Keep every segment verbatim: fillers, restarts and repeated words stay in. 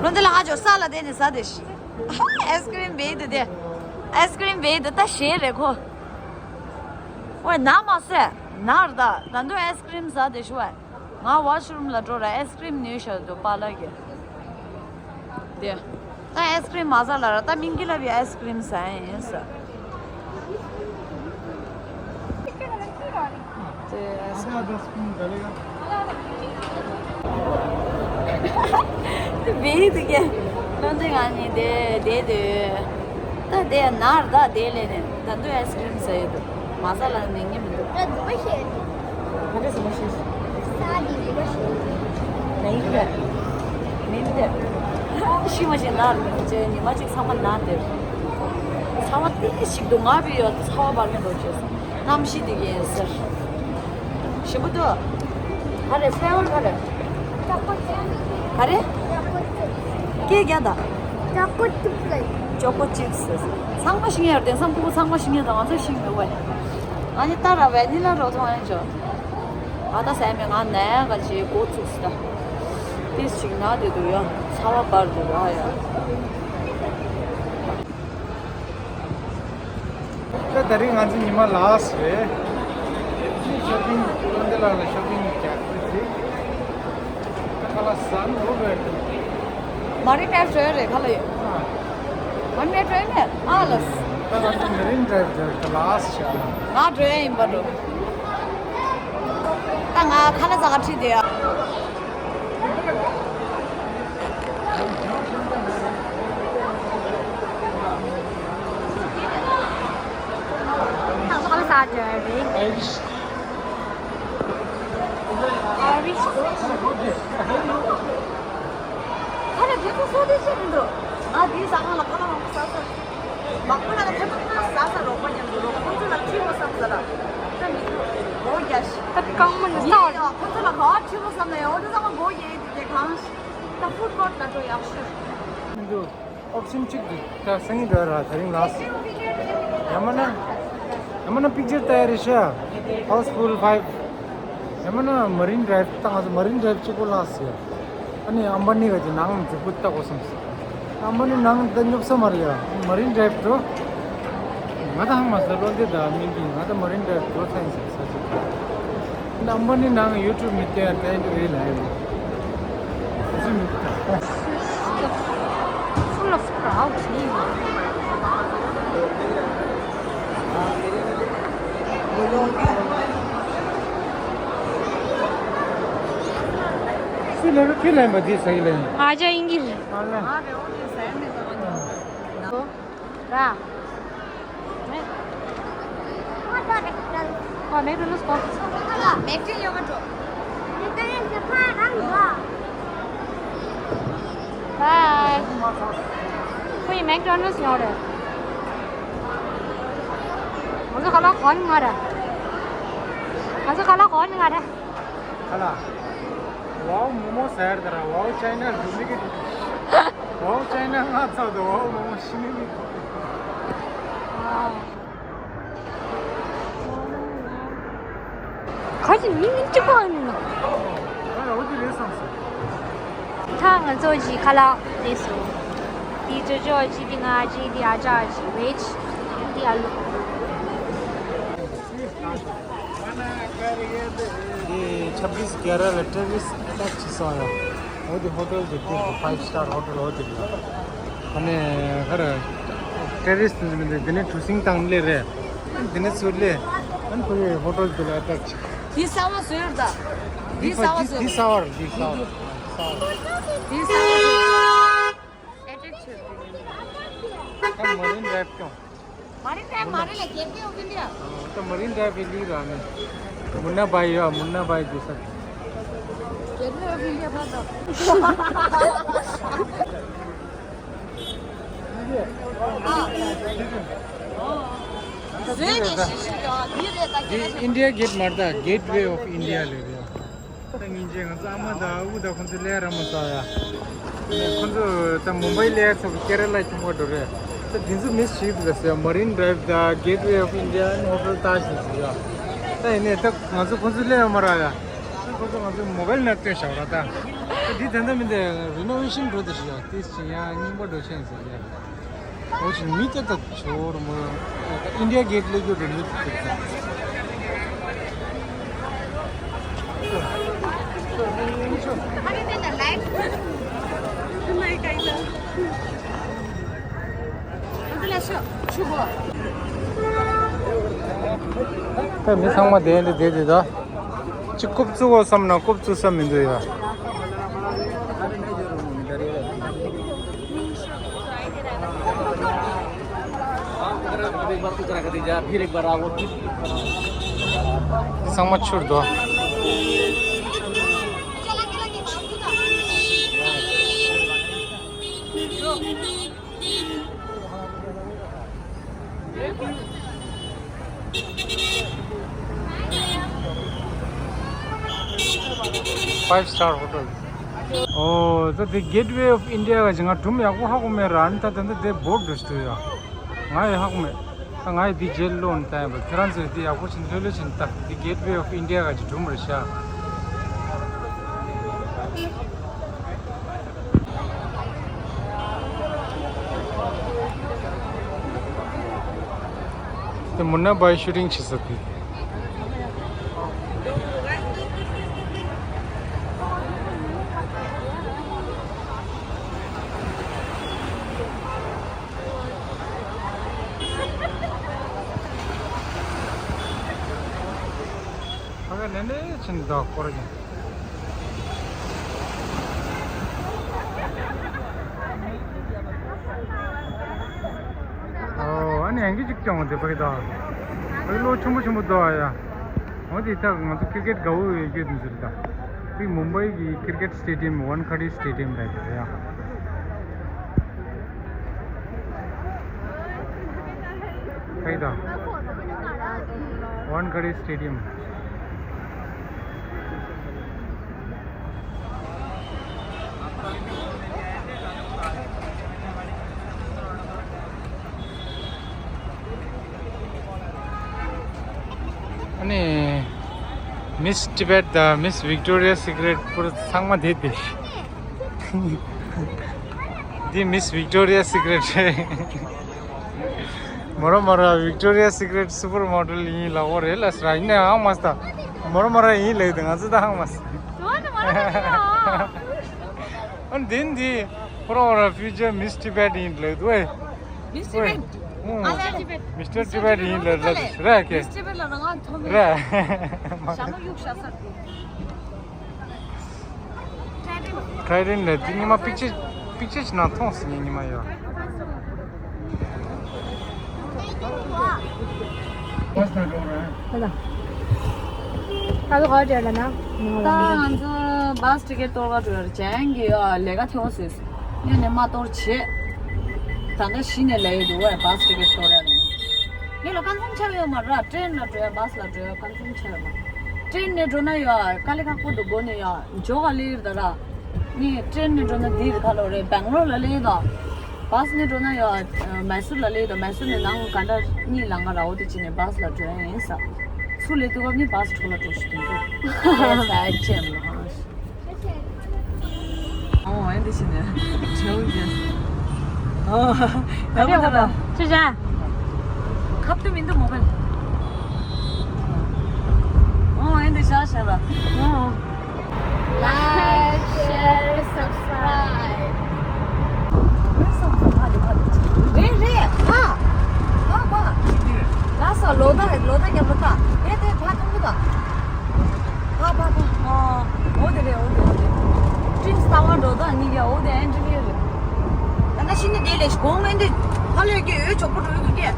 ལོ་འདི་ལ་ང་ཅོ་ས་ལ་བསྡད་ནས་ཟ་བསྡད་ཤི། ཨའི་སི་ཀི་རིམ་བེད་དེ་དེ། ཨའི་སི་ཀི་རིམ་བེད་དེ་ད་ཞེས་རེད་ཁོ། ཨོའི་ན་མ་ཟེ། ན་ར་ད་ད་འདུ་ཨའི་སི་ཀི་རིམ་ཟ་བསྡད་ཤི་བ། ང་ཝ་ཤི་རུམ་ལ་འགྲོ་ར་ཨའི་སི་ཀི་རིམ་ཉོས་ཤ་འདུག་པཱ་ལགས་ཀྱིས། དེ། ད་ཨའི་སི་ཀི་རིམ་མ་ཟ་ལ་ར་ད་མིང་གི་ལ་བི་ཨའི་སི་ཀི་རིམ་ཟ་ཡིན་ཟེར། དེ་ཨའི་སི་ཀི་རིམ། དེ་བེད་དུ་ཀྱེ། བློ་འདི་ང་གཉིས་དེ་དེ་དེ། ད་དེ་ནར་ད་དེ་ལས་ནས་ད་དུ་ཨའི་སི་ཀི་རིམ་ཟ་ཡི་འདུག་མ་ཟ་ལ་ནི་ངེས་མི་འདུག་ད་འདི་མ་ཤེས། ག་འདྲ་ཟེར་མ་ཤེས། ས་འདི་འདི་མ་ཤེས། ནི་འདི། ནི་འདི། ཤི་མ་ཤེས་ན་ཅེ་ཉི་མ་གཅིག་ཚང་མ་ན་དེར། ཚ་བ་ཏི་ཞིག་འདུག་ང་བི་ཡོད་ཚ་བ་བར་མི་འདུག་ཅེས། གནམ་གཤིས་འདི་གའི་ཟེར། ཞིམ་པོ་འདུག་ག་རེ་ཕེ་ཝར་ག་རེ། ཅོ་ཀོ་ཅིབ། ག་རེ། ཅོ་ཀོ་ཅིབ། སྐད་རྒྱག་དང་། ཅོ་ཀོ་ཅིབ་ལ། ཅོ་ཀོ་ཅིབ་ཟེར། ཚང་མ་ཤིང་ཡར་དེང་སང་ཕྲུ་གུ་ཚང་མ་ཤིང་ཡར་དང་ང་ཚོ་ཤིང་མི་འོས། ང་ནི་ཏཱ་ར་ཝེ་ནི་ལ་རོ་ཐོང་ཡང་ཅོ། ང་ད་ཟས་མེད་ང་ནའི་ག་ཅེ་འགོ་ཚུགས་སི་ད། ཏིས་ཅིག་ན་དེ་འདུག་ཡ། ཚ་བ་འབར་འདུག་ཡ་ཡ། ད་དེ་རིང་ང་ཚོ་ཉི་མ་ལ་སི་རེད། ཤོ་པིང་ཀྲོན་དེ་ལ་ལ་ཤོ་པིང་རྒྱག་གི་རེད། ད་ཁ་ལག་ཟ་ནོ་རེད། མ་རིན་ཌ་རའིབ་འགྲོ་ཡ་རེད་ཁ་ལག་ཡོད། མ་རིན་ཌ་རའིབ་འགྲོ་ཡ་མེད་ཨ་ལ་སི། ད་ང་ཚོ་མ་རིན་ཌ་རའིབ་འགྲོ་ཡ་ལ་སི་ཤ་ལ། ང་འགྲོ་ཡ་ཡིན་པ་འགྲོ། ད་ང་ཁ་ལག་ཟ་ག་ཁྲིད་དེ་ཡ། ཁ་ལག་ཟ་འགྲོ་ཡ་རེད། ཨའི་རིཤ། ཨའི་རིཤ། ཁ་ལག་དེ་ཚོ་བཟོ་དེ་བྱེད་མི་འདུག་ང་དེའི་ཟ་ཁང་ལ་ཁ་ལག་མང་པོ་ཟ་ས། མང་པོ་ལ་ཁ་ལག་ཟ་ས་རོགས་པ་མཉམ་དུ་རོགས་ཁོང་ཚོ་ལ་ཁྲིད་དགོས་བསམ་ས་ལ། ད་མི་འདུག་སྒོ་རྒྱག་ཤི། ད་རྐང་མ་ནི་ཡིན་ས་ཡོད་ཁོང་ཚོ་ལ་ག་བ་ཁྲིད་དགོས་བསམ་ན་ཡོད་འདི་ཚང་མ་སྒོ་རྒྱག་ཡིན་དེ་གང་ཤི། ད་ཧྥུཌ་ཀོར་ཊ་ལ་འགྲོ་ཡག་ཤོས། མི་འདུག་ཨོབ་ཤན་གཅིག་འདུག་ད་སང་ཉིན་འགྲོ་ཡ་ར་དེ་རིང་ལ་སི། ཡ་མ་ན། ཡ་མ་ན་པིག་ཅར་ལྟ་ཡ་རེད་ཤག་ཧའུ་སི་ཕུལ་ཕའིབ། ཡ་མ་ན་མ་རིན་ཌ་རའིབ་ད་ང་ཚོ་མ་རིན་ཌ་རའིབ་གཅིག་པོ་ལ་སི་ཡ། ཨ་ནི་ཨམ་བ་ནི་ག་ཅིག་ནང་མཛུབ་གུ་ལྟ་དགོས་བསམ་སོང་། ཨམ་བ་ནི་ནང་ད་སྙོབ་ས་མ་རེད་ཡ། མ་རིན་ཌ་རའིབ་འགྲོ། ང་ད་ཧང་མ་ཟ་ལོ་འདི་ད་མིན་གི་ང་ད་མ་རིན་ཌ་རའིབ་འགྲོ་ཚ་ཡིན་ཟེར་ས་ཅིག་ཨམ་བ་ནི་ནང་ཡུ་ཊུབ་མི་བལྟས་ཡ་ད་ཡིན་འགྲོ་རེད་ལ་ཡ། Full of crowds. Sui lebe phi lemba di sai len. Aja ingil. Ala. Ra. ཁོ་མེག་ཌོ་ནལ་སི་ཁོ། མེག་ཌི་ཡོང་གི་འགྲོ། Bye. ཁོ་ཡི་མེག་ཌོ་ནལ་སི་ཡོང་རེད། ང་ཚོ་ཁ་ལག་གོན་ང་ར། ང་ཚོ་ཁ་ལག་གོན་ང་ར། ཁ་ལག་ཝའོ་མོ་མོ་ཟེར་དེ་ར་ཝའོ་ཅའི་ན་ལུ་མི་གི། ཝའོ་ཅའི་ན་ང་ཚོ་དུ་ཝའོ་མོ་མོ་ཤི་མི་གི། ཁ་ཅིག་མི་མི་གཅིག་པ་ཡིན་ནོ། ཨ་ཡ་འོ་དེ་རེད་བསམ་སོང་། ད་ང་ཚོ་གི་ཁ་ལག་དེ་སོ། དེ་ཅོ་ཅོ་ཅི་དེ་ང་ཅི་དེ་ཨ་ཅག་ཅི་ཝེ་ཇི་དེ་ཨ་ལུ། དེ་ཆབ་བིས་གྱ་ར་ལ་ཊེ་རི་རིསི་ཨེ་ཊེག་བྱས་སོང་ཡ། འོ་དེ་ཧོ་ཊེལ་དེ་དེ་ཕའིབ་སི་ཊར་ཧོ་ཊེལ་འོ་དེ་ལ། ཨ་ནི་ཁ་ར་ཊེ་རི་རིསི་དེ་ནི་གྲུ་གཟིངས་བཏང་ལེ་རེད། དེ་ནས་ཚུར་ལེ། ཨ་ནི་ཁོ་ཡི་ཧོ་ཊེལ་དེ་ལ་ཨེ་ཊེག་བྱས། དེ་གསར་བ་བཟོས་ར་ད། དེ་གསར་བ་བཟོས། དེ་གསར་བ་རེད་དེ་གསར་བ། དེ་གསར་བ་བཟོས། ཨེ་ཊེག་བྱས། ད་མ་རིན་ཌ་རའིབ་སྐྱོང་། མ་རིན་ཌ་རའིབ་མ་རེད་ལ་གེ་ཊི་ཝེ་ཨོཕ་ཨིན་ཌི་ཡ། ད་མ་རིན་ཌ་རའིབ་ལི་ར་ནི། མུ་ན་བྷའི་ཡ་མུ་ན་བྷའི་དེ་ས། གེ་ཊི་ཝེ་ཨོཕ་ཨིན་ཌི་ཡ་ཕར་དང་། བཟོས་ནས་ཤི་ཤི་ཡོད་འདི་རེད་ད། དེ་ཨིན་ཌི་ཡ་གེ་ཊི་མ་རེད་ད། གེ་ཊི་ཝེ་ཨོཕ་ཨིན་ཌི་ཡ་ལེ་རེད། ད་ཉིན་རྗེས་ང་ཚོ་ཨ་མ་དང་ཨ་ཁུ་དང་ཁོང་ཚོ་ལས་ར་མ་ཚར་ཡ། ཁོང་ཚོ་ད་མུམ་བྷའི་ལས་ཚོ་ཀེ་ར་ལ་ཁྱོང་བ་འགྲོ་རེད། ད་དེ་ཚོ་མི་ཤེས་ད་ཟེར། མ་རིན་ཌ་རའིབ་དང་གེ་ཊི་ཝེ་ཨོཕ་ཨིན་ཌི་ཡ་ཧོ་ཊེལ་ལྟ་ཞིག་ཟེར་ཡ། ད་ཡིན་ནའི་ད་ང་ཚོ་ཁོང་ཚོ་ལས་མ་རག་ཡ། ད་ཁོང་ཚོ་ང་ཚོ་མོ་བྷའིལ་ནང་སྟོན་བཞག་ར་ད། འདི་ད་ལྟ་མི་འདི་རི་ནོ་ཝེ་ཤིན་འགྲོ་དུ་ཞིག་ཡ་དེ་ཞིག་ཡང་རྙིང་པ་འགྲོ་ཆེན་ཟེར་ཡ། འོ་ཅིག་མི་ཏག་ཏག་ཆོར་མོ། ཨིན་ཌི་ཡ་གེ་ཊི་ལ་རྒྱུ་འགྲོ་མི་ཏག་ཏག་ད་མི་ཚང་མ་བསྡད་འདི་བསྡད་འདི་ད། ཅིག་རྐུབ་བཙུགས་དགོས་བསམ་ན་རྐུབ་བཙུགས་ས་མི་འདུག་ཡ། འདི་ཚང་མ་ཆུར་དོ། Five star hotel. ཨོ། ད་དེ་Gateway of India ག་ཅིག་ང་སྒྲུང་ཡག་པོ་ཧ་གོ་མེད་ར། ཨ་ནི་ད་ད་ད་དེ་བོར་འགྲོ་ཞིག་འདུག་ཡ། ང་ཡི་ཧ་གོ་མེད། ད་ང་ཡི་འདི་རྗེས་ལོན་ད་ཡིན་པ། ཁྱེད་རང་ཚོས་འདི་ཡག་པོ་ཕྱིན་ལྷོད་ལྷོད་ཕྱིན་ལྟ། འདི་Gateway of India ག་ཅིག་སྒྲུང་རེད་ཤག། དེ་མུན་ན་བྷའི་ཤུ་ཊིང་བྱེད་ས་དེ། ཕ་ག་ནས་ནས་ཕྱིན་ད་སྐོར་གྱི། ཨོ། ཨ་ནི་ཡང་གི་ཅིག་ཀྱང་འོང་དེ་ཕ་གི་ད། ཕ་གི་ལོ་ཆུང་པོ་ཆུང་པོ་འདུག་ཨ་ཡ། འོ་དེ་ད་ང་ཚོ་ཀིར་ཀེཊ་དགའ་བོ་ཡོད་རྒྱུ་དེ་ཚོ་རེད་ད། དེ་མུམ་བྷའི་གི་ཀིར་ཀེཊ་སི་ཊེ་ཌི་ཡམ། ཝན་ཁ་ཌི་སི་ཊེ་ཌི་ཡམ་རེད་དེ་ཡ། ཕ་གི་ད། ཝན་ཁ་ཌི་སི་ཊེ་ཌི་ཡམ། ཨ་ནི། མིས་ཊི་བེཊ་དང་མིས་ཝིག་ཊོ་རི་ཡ་སི་ཀི་རེཊ་པུར་ཚང་མ་བསྡད་དེ། འདི་མིས་ཝིག་ཊོ་རི་ཡ་སི་ཀི་རེཊ་རེད། མོ་ར་མོ་ར་ཝིག་ཊོ་རི་ཡ་སི་ཀི་རེཊ་སུ་པར་མོ་ཌེལ་ཡིན་ལབ་ཡོད་རེད་ལ་ཟེར། ཡིན་ནའང་ཧང་མ་སོང་། མོ་ར་མོ་ར་ཡིན་ལབ་དུས་ང་ཚོ་ད་ཧང་མ་སོང་། ཨ་འདི་འདི་ཕོ་རོ་ར་ཕིའུ་ཅར་མིས་ཊི་བེཊ་ཡིན་ལབ་འདུག་ཨེ། མིས་ཊི་བེཊ། ཨུང་། མིས་ཊར་ཊི་བེཊ་ཡིན་ལབ་ལབ་རེད་ཁེ། མིས་ཊི་བེཊ་ལ་རང་ང་མཐོང་མེད། རེད། ཞྭ་མོ་གཡུག་ཤ་ས། ཁྲའི་རིན་ལ་དེ་ཉི་མ་པིག་ཅར་པིག་ཅར་ཞིག་ནང་མཐོང་སོང་ངས་ཉི་མ་ཡོད། ད་ལྟ་ག་བར་བྲལ་ལ་ན། ད་ང་ཚོ་བྷ་སི་ཊི་ཀེ་ཊི་གཏོར་ག་འགྲོ་ཡ་རེད། ཅན་གྱི་ལས་ཀ་ཐེ་བ་བཟོས་སོང་། ངས་ནས་མ་གཏོར་བྱེད། ད་ལྟ་གཞི་ནས་ལས་ཡོད་འདུག་བས་བྷ་སི་ཊི་ཀེ་ཊི་གཏོར་ཡ་ནས། ངས་ལ་ཀན་སུང་ཆ་ཡོད་མ་ར། ཊེན་ལ་འགྲོ་ཡ་བྷ་སི་ལ་འགྲོ་ཡ་ཀན་སུང་ཆ་ཡོད་མ། ཊེན་ནས་འགྲོ་ན་ཡ་དཀའ་ལས་ཁག་པོ་འདུག་སྒོ་ནས་ཡ་འཇོག་ག་ལེར་ད་ར། ངས་ཊེན་ནས་འགྲོ་ན་འདིར་ཁ་ལོ་རེད། སྦེང་ལོར་ལ་ལེ་དང་། བྷ་སི་ནས་འགྲོ་ན་ཡ་མེ་སུར་ལ་ལེ་དང་། མེ་སུར་ནས་ནང་ག་འདྲ་གཉིས་ལ་ང་ར་འོ་དེ་ཅི་ནས་བྷ་སི་ལ་འགྲོ་ཡ་ཡིན་ས། ཚུར་ལེ་དུ་བ་ནི་བྷ་སི་འཕྲོ་ལ་འགྲོ་ཞིག་དུ་འགྲོ། ཨོ་ཨེ་འདི་ཤི་ནས་བྲེའུ་ཡིན། ཨོ་ཡ་བ་ད་ར། ཅི་བྱ། ཁབ་ཏུ་མི་འདུག་མོ་བན། ཨོ་ཨེ་འདི་ཤ་ཤ་ར། ཨོ། Like, share, subscribe. རེད་རེད། ཕ། ཕ་ཕ། ལ་ས་ལོ་ད་ལོ་ད་རྒྱབ་ལོ་ད། ཨེ་དེ་ཕ་ཐུང་གི་ད། ཕ་ཕ་ཕ། ཨོ་དེ་རེད། ཨོ་དེ་ཨོ་དེ། ཀྲིན་སྟ་བ་འགྲོ་ད་ནི་ཡ། ཨོ་དེ་ཨན་ཏི་ལི་རེད། ད་ན་ཤི་ནི་དེ་ལས་གོང་ཨེ་འདི་ཕ་ལོས་ཀྱི་འོས་ཆོག་པོ་འགྲོ་ཡི་འདུག་གས།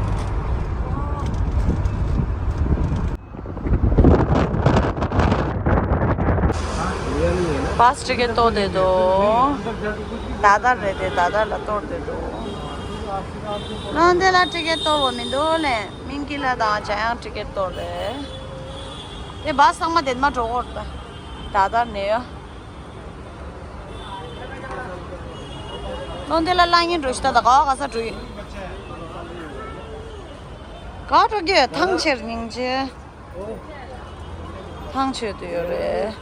བྷ་སི་ཊི་ཀེ་ཊི་གཏོར་བསྡད་འདུག་ད་ལྟ་རེད་དེ། ད་ལྟ་ལ་གཏོར་བསྡད་འདུག་ལོ་འདི་ལ་ཊི་ཀེ་ཊི་གཏོར་བ་མི་འདུག་ལེ། མིང་གི་ལ་དང་ཇ་ཡང་ཊི་ཀེ་ཊི་གཏོར་རེད། དེ་བྷ་སི་ཚང་མ་དེ་མ་འགྲོ་གོ་ད། ད་ལྟ་ནས་ཡོད། ལོ་འདི་ལ་གླ་ཉིན་འགྲོ་ཤི་ད། ད་ག་བ་ག་ས་འགྲོ་ཡིན། ག་འགྲོ་རྒྱུ་ཐང་ཆེར་སྙིང་རྗེ། ཐང་ཆོད་དུ་ཡོད་རེད།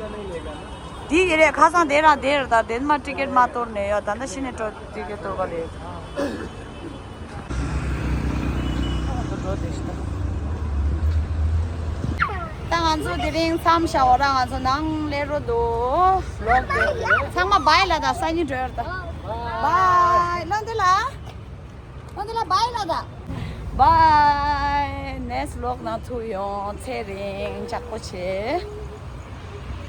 དེ་ཡི་རེད། ཁ་སང་དེ་རང་དེ་རེད། ད་དེ་མ་ཊི་ཀེ་ཊི་མ་གཏོར་ནས་ཡོད། ད་ད་ཤི་ནས་འགྲོ་ཊི་ཀེ་ཊི་གཏོར་ག་རེད། ད་ང་ཚོ་དེ་རིང་མཚམས་བཞག་འོ་ར། ང་ཚོ་ནང་སླེབས་རོགས་འདུག་ལོག་དེ་ཚང་མ་བྷའི་ལ། ད་སང་ཉིན་འགྲོ་ཡོད་ད། བྷའི། ལོན་དེ་ལ། ལོན་དེ་ལ་བྷའི་ལ་ད། བྷའི། ནེག་སི་ཊི་ལོག་ནང་ཐུག་ཡོང་། ཚེ་རིང་ཅག་པོ་བྱེད།